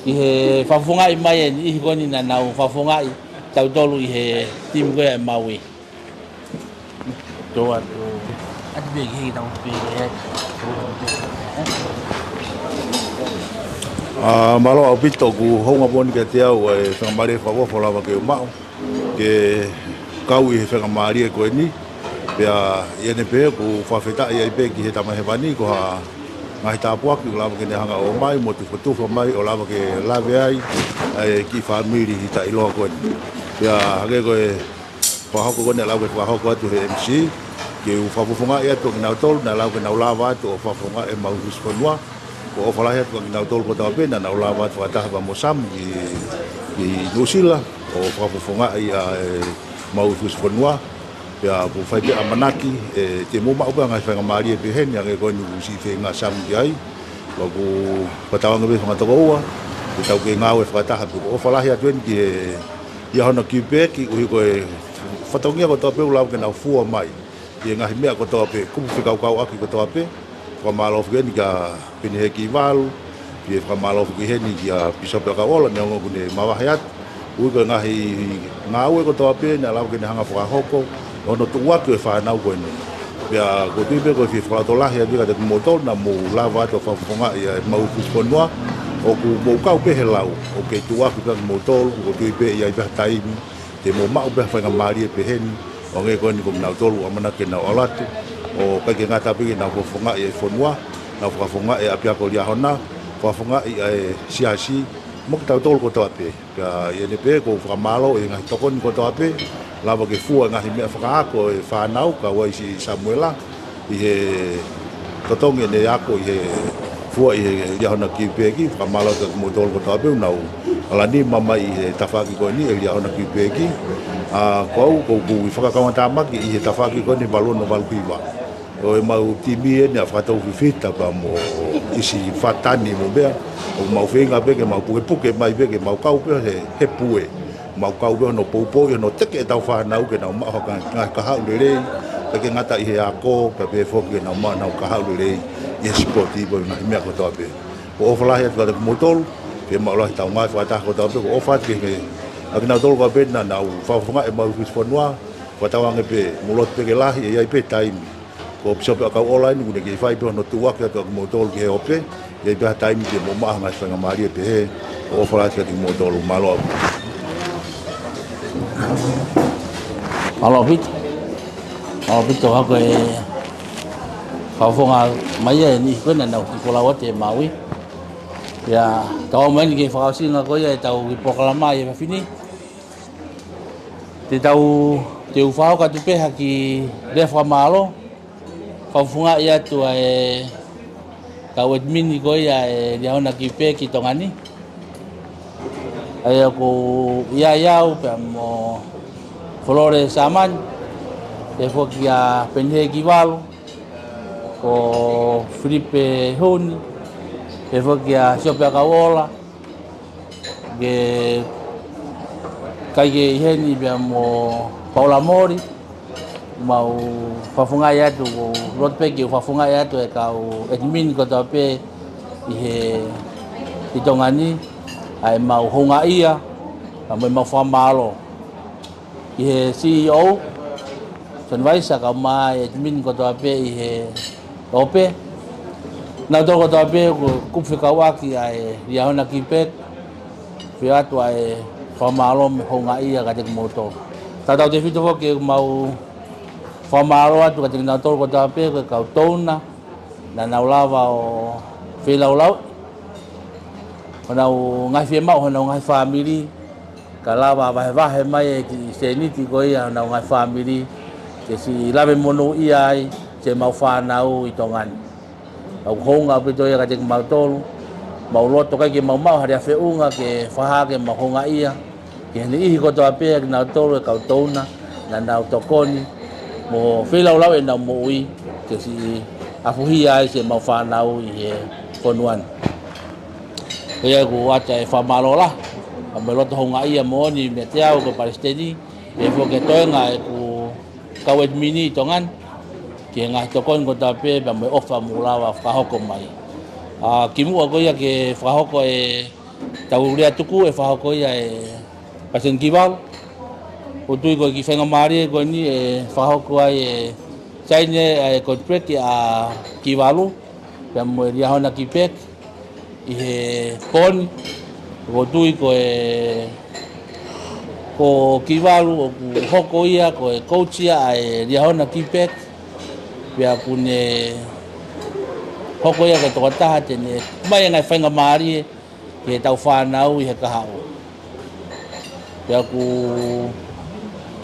ʻi he fakafofongaʻi mai e niʻihi ko eni naʻa nau fakafofongaʻi tautolu ʻi he timi ko ia Maui. Tō atu. Atu pē ki he tau pē, ē. ʻA, mālō ʻaupito, ʻoku hounga moʻoni kiate au e faingamālie fakaʻofoʻofa ʻoku lava ke u maʻu ke kau ʻi he faingamālie ko eni. Pea ʻi heʻene pehē ʻoku fakafetaʻi ai pē ki he Tamai Hēvani ko ha ngaahi tāpuaki ʻoku lava ke ne hanga ʻo ʻomai mo tufotufa mai ʻo lava ke lave ai e kiʻi fāmili ʻi taʻeʻiloa ko eni. Pea hangē ko e fakahoko ko eni naʻe lava ke fakahoko atu he M C, ke u fakafofongaʻi atu kinautolu naʻe lava ke nau lava atu ʻo fakafofongaʻi e Maui Fusi Fonua. ʻOku ou ʻofa lahi atu kiate kinautolu kotoa pē naʻa nau lava atu fakataha pea mo Samu ki, ki Nuʻusila ʻo fakafofongaʻi ʻa e Maui Fusi Fonua. Pea ʻoku fai pē ʻamanaki ʻe te mou maʻu pē ha ngaahi faingamālie peheni hangē ko eni ʻoku siʻi feinga ʻa Samu ki ai. Pea ʻoku fakatauange pē fanga tokoua ke tau kei ngāue fakataha pē. ʻOku ou ʻofa lahi atu eni ki he Liahona Kiupeki, koeʻuhi ko e fatongia kotoa pē ʻoku lava ke nau fua mai ʻi he ngaahi meʻa kotoa pē, kupu fekauʻaki kotoa pē. Fakamālō foki heni kia Peniheiki Valu, pea fakamālō foki heni kia Pīsope ʻAkauʻola, neongo ʻoku ne mavahe atu. Koeʻuhi ko e ngaahi ngāue kotoa pē naʻe lava ke ne hanga ʻo fakahoko hono tuʻuaki e fānau ko eni. Pea ʻoku ou tui pē ko e fie fakalotolahi atu kiate kimoutolu naʻa mou lava atu ʻo fakafofongaʻi e Maui Fusi Fonua. ʻOku mou kau pē he lau, ʻoku kei tuʻuaki pē kimoutolu, ʻoku ou tui pē ʻe ʻi ai pē ha taimi te mou maʻu pē ha faingamālie peheni, ʻo hangē ko eni ko kinautolu ʻoku ʻamanaki ke nau ʻalu atu, ʻo ʻikai ke ngata pē ke nau fakafofongaʻi e fonua, nau fakafofongaʻi e ʻapiako Liahona, fakafofongaʻi e siasi, mo kitautolu kotoa pē. Pea ʻi heʻene pehē ʻoku ou fakamālō ʻi he ngaahi tokoni kotoa pē, lava ke fua e ngaahi meʻa fakaako e fānau, kau ai siʻi Samuela, ʻi he totongi ʻene ako ʻi he fua ʻi he Liahona Kiupeki. Fakamālō atu kiate kimoutolu kotoa pē ʻoku nau ʻalu nima mai ʻi he tafaʻaki ko eni ʻe Liahona Kiupeki. ʻA, ko au, ʻoku ou fakakaungātāmaki ʻi he tafaʻaki ko eni valu ono valu hiva. Ko e mau timi eni ʻa Fakatau Fifita pea mo ʻIsi Fatani mo meʻa, ʻoku mau feinga pē ke mau pukepuke mai pē ke mau kau pē he, he pue. Mau kau pē hono poupouʻi hono teke ʻetau fānau ke nau maʻu ha ngaahi kahaʻu lelei, ʻikai ke ngata ʻi he ako, pea pehē foki ke nau maʻu haʻanau kahaʻu lelei ʻi he sipoti pea mo e ngaahi meʻa kotoa pē. ʻOku ou ʻofa lahi atu kiate kimoutolu, ke mau lahi ʻetau ngāue fakataha kotoa pē. ʻOku ou ʻofa atu ki he, ʻa kinautolu kotoa pē naʻa nau fakafofongaʻi e Maui Fusi Fonua, fakatauange pē mou loto pē ke lahi, ʻe ʻi ai pē taimi. Ko Pīsope ʻAkauʻola eni ʻoku ne kei fai pē hono tuʻuaki atu ʻa kimoutolu ki he ope, ʻe ʻi ai pē ha taimi te mou maʻu ha ngaahi faingamālie pehē. ʻOku ou ʻofa lahi atu kiate kimoutolu, mālō ʻaupito. Mālō ʻaupito. Mālō ʻaupito, ʻa ko e fakafofonga mai ʻa e niʻihi ko ē naʻa nau kiʻi folau atu he Maui. Pea tau ō mai eni ki he fakaʻosinga ko ia ʻetau kiʻi polokalama ʻi he efiafi ni. Te tau, te u fakahoko atu pē ha kiʻi lea fakamālō, fakafofongaʻi atu ʻa e kau admin ko ia ʻa e Liahona Kiupeki ʻi Tonga ni. ʻA ia ko ia, ʻa au pea mo Folore Samani, pehē foki kia Peniheiki Valu, ko Filipe Huni, pehē foki kia Siope ʻAkauʻola, ke kai ke ʻi heni pea mo Paula Mori, mau fakafofongaʻi atu, ʻoku ou loto pē ke u fakafofongaʻi atu e kau admin kotoa pē ʻi he, ʻi Tonga ni, ʻa e mau houngaʻia, pea mo e mau fakamālō. ʻI he C E O, John Vaisa, kae ʻumaʻā e admin kotoa pē ʻi he ope. Nautolu kotoa pē ʻoku kupu fekauʻaki ʻa e Liahona Kiupeki, fai atu ʻa e fakamālō mo e houngaʻia kiate kimoutolu. Tautautefito foki ke mau fakamālō atu kiate kinautolu kotoa pē ko e kau touna, naʻa nau lava ʻo feilaulauʻi honau ngaahi fiemaʻu honau ngaahi fāmili, Ka lava vahevahe mai e kiʻi sēniti ko ia honau ngaahi fāmili, ke siʻi lave monūʻia ai siʻemau fānau ʻi Tonga ni. ʻOku hounga ʻaupito ia kiate kimautolu, mau loto ʻikai ke mau maʻu ha lea feʻunga ke fakahā ke mau houngaʻia ki he niʻihi kotoa pē ʻa kinautolu e kau touna naʻa nau tokoni mo feilaulau ʻenau moʻui ke siʻi ʻafuhia ai siʻemau fānau ʻi he fonua ni. Ko ia ʻoku ʻoatu e fakamālō lahi, pea mo e loto houngaʻia moʻoni meiate au ko e Palesiteni, pea foki e toenga ʻeku kau ʻetimini ʻi Tonga ni, ki he ngaahi tokoni kotoa pē, pea mo e ʻofa ʻoku mou lava fakahoko mai. ʻA, kimuʻa ko ia ke fakahoko ʻetau lea tuku ʻe fakahoko ia ʻe Palesiteni Kivalu. ʻOku ou tui ko e kiʻi faingamālie ko eni ʻe fakahoko ai e saini ʻa e contract ʻa Kivalu pea mo e Liahona Kipeki ʻi he pō ni. ʻOku ou tui ko e, ko Kivalu ʻoku hoko ia ko e coach ia ʻa e Liahona Kipeki, pea ʻoku ne hoko ia ko e tokotaha te ne ʻomai e ngaahi faingamālie ki heʻetau fānau ʻi he kahaʻu. Pea ʻoku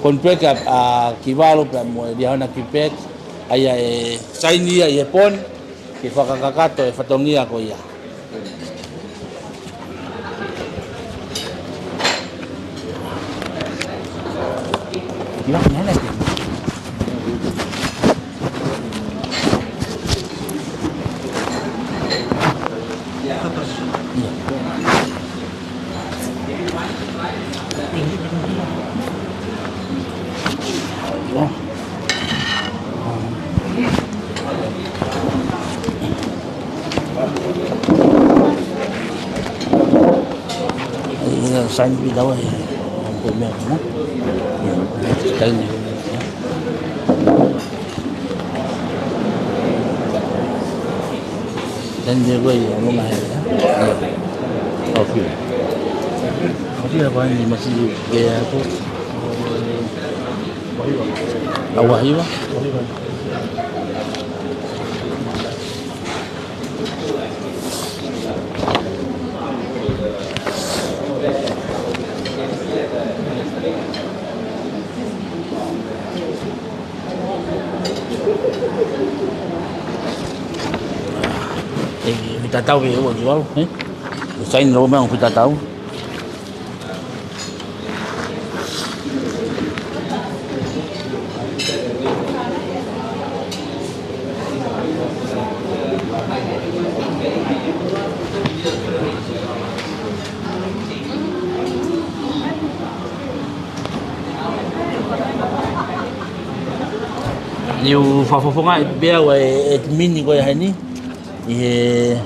contract ʻa, ʻa Kivalu pea mo e Liahona Kipeki, ʻa ia ʻe saini ia ʻi he pō ni, ke fakakakato e fatongia ko ia. Ia, saini pē ʻe Kivalu. Ia, saini. Then they go, yeah, no matter, yeah. Okay. Masih apa ni? Masih gaya apa? Awahiwa. ʻE, ʻe tatau ʻe ua Kivalu, ē? ʻE saini lōua mai ʻo tatau. Ni u fakafofongaʻi pē ʻe au e, e ʻetimini ko ia heni. ʻI he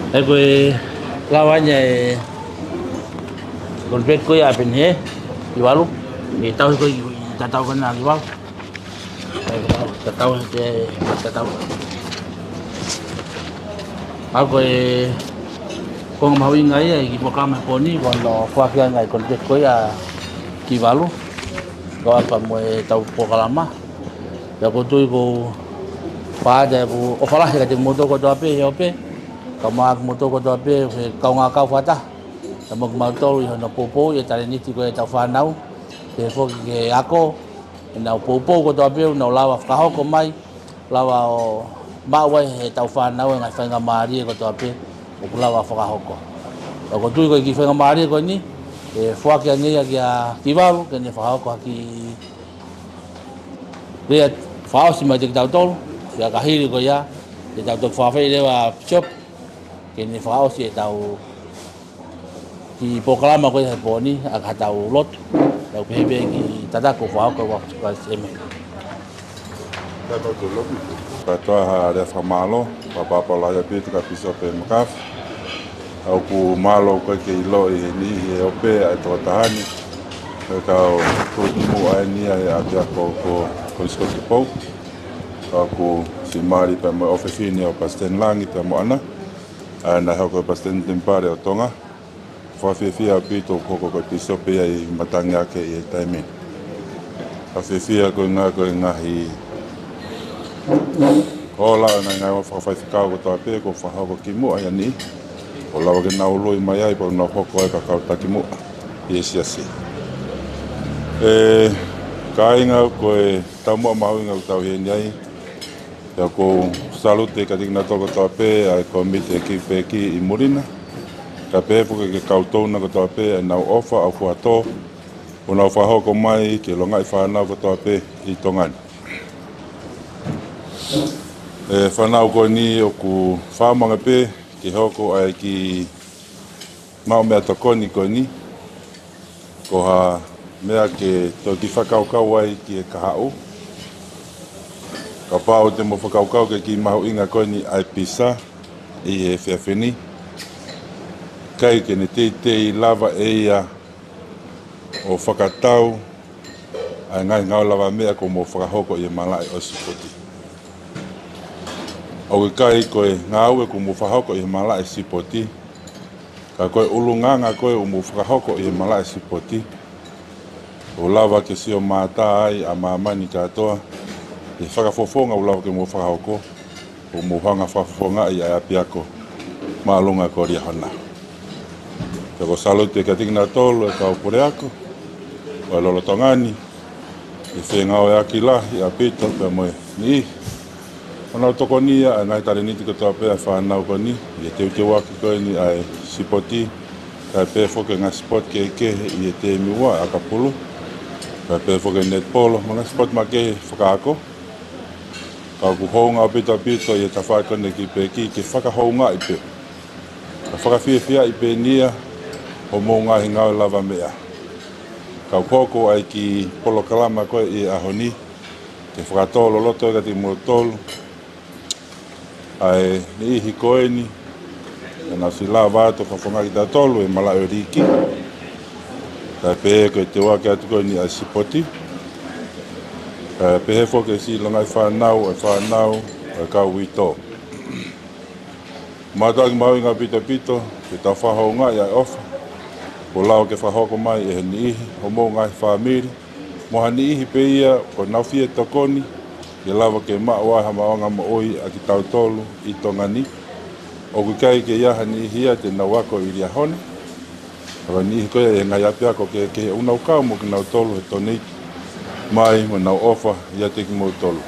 ʻE ko e lava ʻeni e contract ko ia ʻa Penihe, Kivalu. ʻE tau ko ē, tatau ko ena Kivalu. ʻE tatau, tatau, ʻe tatau. ʻA ko e konga mahuʻinga ia ʻi he kiʻi polokalama he pō ni, ko hono foaki ange e contract ko ia ʻa Kivalu. Ko ia pea mo ʻetau polokalama. Pea ʻoku ou tui ko e pāta ʻoku ou ʻofa lahi kiate kimoutolu kotoa pē he ope. Kae ʻumaʻā kimoutolu kotoa pē he kaungā kau fakataha. Pea mo kimautolu ʻi hono poupouʻi e talēniti ko ia ʻetau fānau. Pehē foki ki he ako, ʻenau poupou kotoa pē, ʻoku nau lava fakahoko mai, lava ʻo maʻu ai heʻetau fānau e ngaahi faingamālie kotoa pē ʻoku lava fakahoko. ʻOku ou tui ko e kiʻi faingamālie ko eni, ʻe foaki ange ia kia Kivalu, ke ne fakahoko ha kiʻi lea fakaʻosi mai kiate kitautolu, pea ka hili ko ia, te tau toki fakaafeʻi leva Bishop, ke ne fakaʻosi ʻetau kiʻi polokalama ko ia he pō ni, ʻa ka tau lotu, tau pehē pē kiʻi tataki ʻo fakahoko ʻa e ʻEiki. Kātoa ha lea fakamālō, fakapapau lahi ʻaupito kia Bishop McCarthy. ʻOku mālō ko ē ke ʻiloʻi ʻe he niʻihi he ope ʻa e tokotaha ni. Ko e kau tuʻukimuʻa eni ʻa e ʻapiako ko Konisikoti Tupou. Ka ʻoku siʻi mali pea mo e ʻofefine ʻo Pasiteni Langi pea mo ʻAna. ʻA ia naʻe hoko ko e Pasiteni Temipale ʻo Tonga. Fakafiefia ʻaupito ʻoku hoko ko e pīsope ia ʻi matangi ake ʻi he taimi ni. Fakafiefia koeʻuhi ko e ngaahi ola ʻa e ngaahi ngāue fakafaifekau kotoa pē kuo fakahoko kimuʻa ʻi he niʻihi. ʻO lava ke nau ului mai ai pea nau hoko ai ko e kau takimuʻa ʻi he siasi. ʻE kāinga, ko e taumuʻa mahuʻinga ʻoku tau ʻi heni ai. Pea ʻoku ou salute kiate kinautolu kotoa pē ʻa e kōmiti ʻekipi ʻi muli na. Kae pehē foki ki he kau touna kotoa pē ʻa ʻenau ʻofa ʻaufuatō ʻoku nau fakahoko mai ke longaʻi fānau kotoa pē ʻi Tonga ni. ʻE fānau, ko eni ʻoku fakaʻamu ange pē ke hoko ʻa e kiʻi maʻu meʻatokoni ko eni, ko ha meʻa ke toe kiʻi fakakaukau ai ki he kahaʻu. Kapau te mou fakakaukau ki he kiʻi mahuʻinga ko eni ʻa e pisa ʻi he efiafi ni, ʻikai ke ne teitei lava ʻe ia ʻo fakatau ʻa e ngaahi ngāue lavameʻa kuo mou fakahoko ʻi he malaʻe ʻo e sipoti. ʻOku ʻikai ko e ngāue kuo mou fakahoko ʻi he malaʻe sipoti, ka ko e ʻulungaanga ko ē ʻoku mou fakahoko ʻi he malaʻe sipoti, ʻo lava ke sio mātā ai ʻa māmani kātoa ʻi he fakafofonga ʻoku lava ke mou fakahoko, ʻo mou hanga fakafofongaʻi ʻa e ʻapiako māʻolunga ko Liahona. Pea ʻoku ou salute kiate kinautolu e kau puleako ʻo e lolotonga ni, ʻi he fengāueʻaki lahi ʻaupito pea mo e niʻihi ʻoku nau tokonia ʻa e ngaahi talēniti kotoa pē ʻa e fānau ko eni ʻi he teuteuʻaki ko eni ʻa e sipoti, kae pehē foki ki he ngaahi sipoti kehekehe ʻi he teemi ua ʻakapulu, kae pehē foki ki he netipolo mo e ngaahi sipoti makehe fakaako. Ka ʻoku hounga ʻaupito ʻaupito ʻi he tafaʻaki ko eni ʻekipi ʻeiki ke fakahoungaʻi pē, ka fakafiefiaʻi pē eni ia hoʻomou ngaahi ngāue lavameʻa. Ka ʻoku hoko ʻa e kiʻi polokalama ko ē ʻi he ʻaho ni ke fakatō loloto kiate kimoutolu ʻa e niʻihi ko eni ʻoku nau siʻi lava atu ʻo fakafofongaʻi kitautolu ʻi he malaʻe ʻo e liiki, kae pehē ko e teuʻaki atu ko eni ʻa e sipoti, kae pehē foki ki he siʻi longaʻi fānau ʻa e fānau ʻa e kau uitou. Mātuʻaki mahuʻinga ʻaupito ʻaupito ke tau fakahoungaʻi ʻa e ʻofa kuo lava ke fakahoko mai ʻe he niʻihi, hoʻomou ngaahi fāmili, mo ha niʻihi pē ia kuo nau fie tokoni ke lava ke maʻu ai ha maʻuʻanga moʻui ʻa kitautolu ʻi Tonga ni. ʻOku ʻikai ke ʻi ai ha niʻihi ia te nau ako ʻi Liahona, ka ko e niʻihi ko ia ʻi he ngaahi ʻapiako kehekehe ʻoku nau kau mo kinautolu he donate mai mo ʻenau ʻofa ʻiate kimoutolu.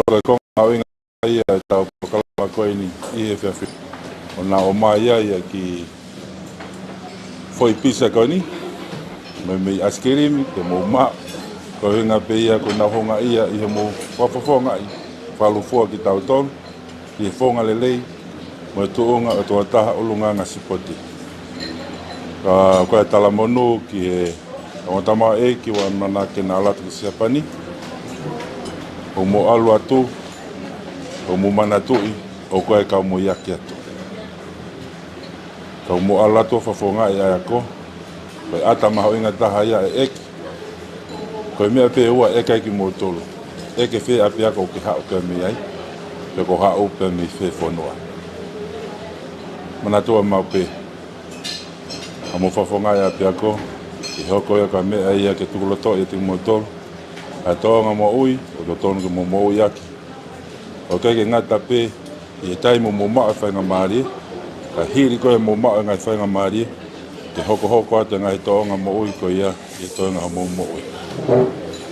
Ko e konga mahuʻinga ia ʻetau polokalama ko eni ʻi he efiafi ni, ʻo nau ʻomai ai ʻa e kiʻi foʻi pisa ko eni mo e meʻi ʻaisikilimi ke mou maʻu, ko e ʻuhinga pē ia ʻoku nau houngaʻia ʻi hoʻomou fakafofongaʻi fakalūkufua kitautolu ʻi he founga lelei mo e tuʻunga ʻo e tokotaha ʻulungaanga sipoti. Ka ko e talamonū ki he kau tamaioʻeiki ʻoku ʻamanaki ke nau ʻalu atu ki Siapani, ʻoku mou ʻalu atu, ʻoku mou manatuʻi ʻoku ʻi ai e kau mou ʻiate kitautolu. Ka ʻoku mou ʻalu atu ʻo fakafofongaʻi ʻa e ako, ko e ʻata mahuʻinga taha ia ʻa e ʻeke. Ko e meʻa pē ʻe ua ʻe ʻeke ai kimoutolu: ʻeke fē ʻapiako ʻoku ke haʻu pea mei ai, pe ʻoku ke haʻu pea mei fē fonua. Manatua maʻu pē, ka mou fakafofongaʻi ʻa e ʻapiako, ʻe hoko ia ko e meʻa ia ke tukulotoʻi ʻiate kimoutolu ʻa e tōʻonga moʻui ʻoku totonu ke mou moʻui ʻaki. ʻOku ʻikai ke ngata pē ʻi he taimi ʻoku mou maʻu ai e faingamālie, ka hili ko ē ʻemou maʻu e ngaahi faingamālie, ke hokohoko atu e ngaahi tōʻonga moʻui ko ia ʻi he toenga hoʻomou moʻui.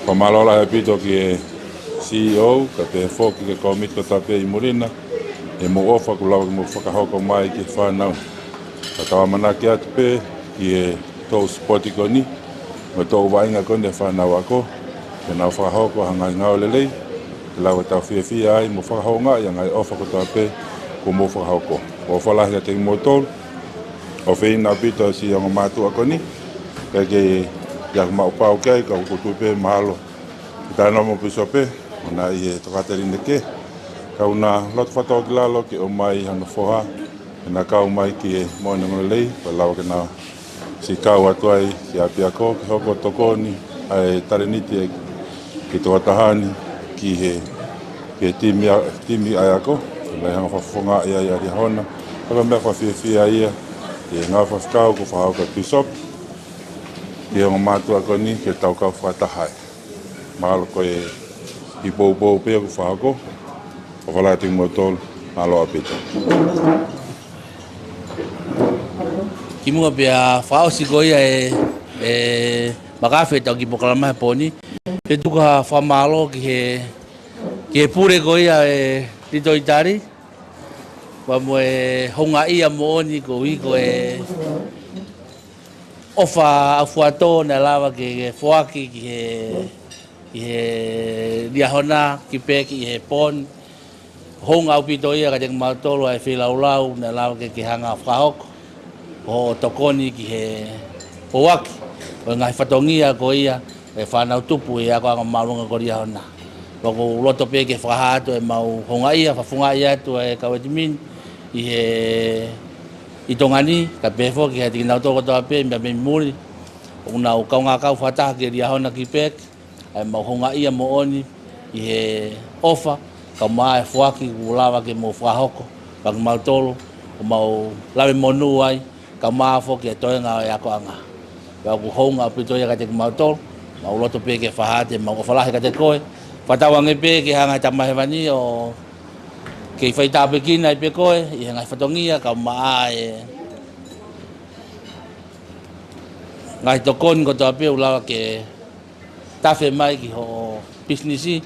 Fakamālō lahi ʻaupito ki he CEO, kae pehē foki ki he kōmiti kotoa pē ʻi muli na, ʻi hoʻomou ʻofa kuo lava ke mou fakahoko mai ki he fānau. Ka tau ʻamanaki atu pē ki he toʻu sipoti ko eni mo e toʻu vaʻinga ko eni ʻa e fānau ako, ke nau fakahoko ha ngaahi ngāue lelei, ke lava ke tau fiefia ai mo fakahoungaʻi ʻa e ngaahi ʻofa kotoa pē kuo mou fakahoko. ʻOfa lahi kiate kimoutolu. ʻOfa ʻaupito ʻa e siʻi ongo mātuʻa ko eni, ʻikai ke ʻi ai haʻaku maʻu pau ki ai, ka ʻoku ou tui pē mahalo ʻe talanoa mo e pīsope, ʻo na ʻi he tokāteline kehe. Ka ʻoku na loto fakatōkilalo ke ʻomai hano foha ke na kau mai ki he moʻoni ongoongolelei, pea lava ke na Siʻi kau atu ai ki ʻapiako ke hoko ʻo tokoni ʻa e talēniti ʻa e kiʻi tokotaha ni ki he, ki he timi ʻa, timi ʻa e ako. Naʻe hanga ʻo fakafofongaʻi ʻa Liahona. Ka ko e meʻa fakafiefia ia, ʻi he ngāue fakafaifekau kuo fakahoko ʻe Pīsope ki he ongo mātuʻa ko eni ke tau kau fakataha ai. Mālō. Ko e kiʻi poupou pē ʻoku fakahoko. ʻOfa lahi kiate kimoutolu, mālō ʻaupito. Kimuʻa pea fakaʻosi ko ia e, e makafe ʻetau kiʻi polokalama he pō ni, pea tuku ha fakamālō ki he, ki he pule ko ia ʻo e Little Italy, pea mo e houngaʻia moʻoni koeʻuhi ko e ʻofa ʻaufuatō naʻe lava ke, ke foaki ki he, ki he Liahona Kipeki ʻi he pō ni. Hounga ʻaupito ia kiate kimautolu ʻa e feilaulau naʻe lava ke, ke hanga ʻo fakahoko, ʻo tokoni ki he foaki ʻo e ngaahi fatongia ko ia ʻo e fānau tupu ʻi he akoʻanga māʻolunga ko Liahona. Pea ʻoku ou loto pē ke fakahā atu ʻemau houngaʻia, fakafofongaʻi atu e kau ʻetimini ʻi he, ʻi Tonga ni, kae pehē foki kiate kinautolu kotoa pē mei, mei muli ʻoku nau kaungā kau fakataha kia Liahona Kipeki, ʻa ʻemau houngaʻia moʻoni ʻi he ʻofa, kae ʻumaʻā e foaki kuo lava ke mou fakahoko, pea kimautolu ʻoku mau lave monū ai, kae ʻumaʻā foki e toenga ʻo e akoʻanga. Pea ʻoku hounga ʻaupito ia kiate kimautolu, mau loto pē ke fakahā atu ʻemau ʻofa lahi kiate koe. Fakatauange pē ke hanga ʻe he Tamai Hēvani ʻo kei fai tāpuekina ai pē koe ʻi he ngaahi fatongia, kae ʻumaʻā e ngaahi tokoni kotoa pē ʻoku lava ke tafe mai ki hoʻo pisinisi,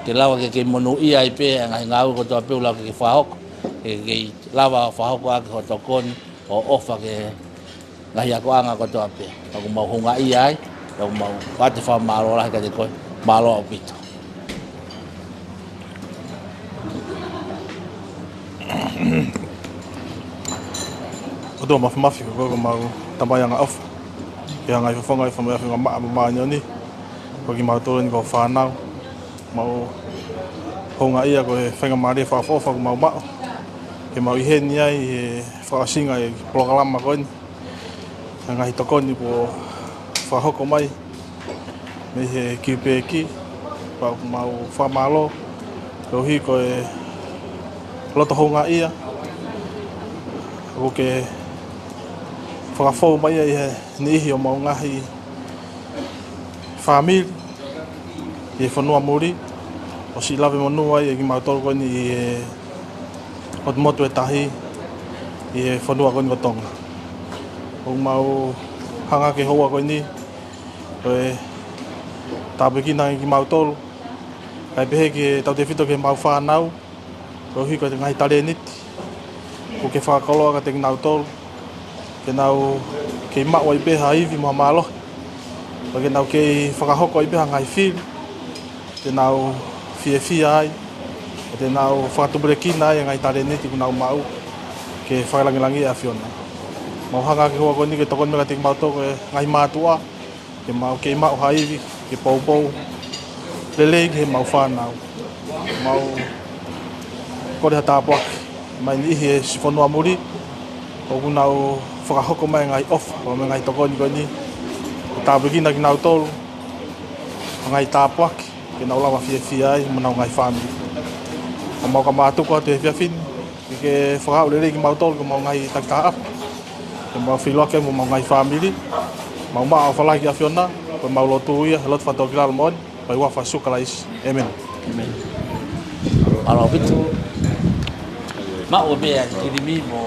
ke lava ke, ke monūʻia ai pē ʻa e ngaahi ngāue kotoa pē ʻoku lava ke, ke fakahoko, ke, ke lava fakahoko ʻaki hoʻo tokoni ʻo ʻofa ki he ngaahi akoʻanga kotoa pē. Pea ʻoku mau houngaʻia ai, pea ʻoku mau ʻoatu e fakamālō lahi kiate koe, mālō ʻaupito. ʻOtua Māfimafi, ko koe ko homau Tamai angaʻofa. Ke hanga ʻo fofonga ʻi he fāmili ʻa e ʻAfiona Māʻoniʻoni. Ko kimautolu eni ko e fānau, mau houngaʻia ko e faingamālie fakaʻofoʻofa kuo mau maʻu ke mau ʻi heni ai he fakaʻosinga ʻo e polokalama ko eni. ʻA e ngaahi tokoni kuo fakahoko mai mei he Kipeki, pea ʻoku mau fakamālō koeʻuhi ko e loto houngaʻia ʻoku ke fakafou mai ai ʻi he niʻihi ʻo homau ngaahi fāmili ʻi he fonua muli, ʻo siʻi lave monū ai ʻe kimautolu ko eni ʻi he motumotu ʻo e tahi ʻi he fonua ko eni ko Tonga. ʻOku mau hanga ki he houa ko eni ʻo tāpuekina ʻe kimautolu, kae pehē ki he tautefito ki heʻemau fānau, koeʻuhi ko e ngaahi talēniti kuo ke fakakoloa kiate kinautolu, ke nau kei maʻu ai pē ha ivi mo ha mālohi, pea ke nau kei fakahoko ai pē ha ngaahi fili te nau fiefia ai, ʻo te nau fakatupulekina ai e ngaahi talēniti kuo nau maʻu ke fakalāngilangiʻi e ʻAfiona. Mau hanga ki he houa ko eni ke tokoni mai kiate kimautolu ko e ngaahi mātuʻa, ke mau kei maʻu ha ivi ke poupou lelei ki heʻemau fānau. Mau kole ha tāpuaki mei he niʻihi ʻo e siʻi fonua muli ʻoku nau fakahoko mai e ngaahi ʻofa, ʻo e ngaahi tokoni ko eni, ke tāpuekina kinautolu, ha ngaahi tāpuaki ke nau lava fiefia ai mo honau ngaahi fāmili. Pea mau ka mātuku atu he efiafi ni, ke, ke fakaaʻu lelei kimautolu ki homau ngaahi takitaha ʻapi, ke mau feʻiloaki mo homau ngaahi fāmili. Mau maʻu ʻofa lahi ki he ʻAfiona, ko ʻemau lotu ia he lotu fakatōkilalo moʻoni, pea ʻi he huafa ʻo Sīsū Kalaisi. ʻĒmeni. ʻĒmeni. Mālō ʻaupito. Maʻu pē ʻa e kilimi mo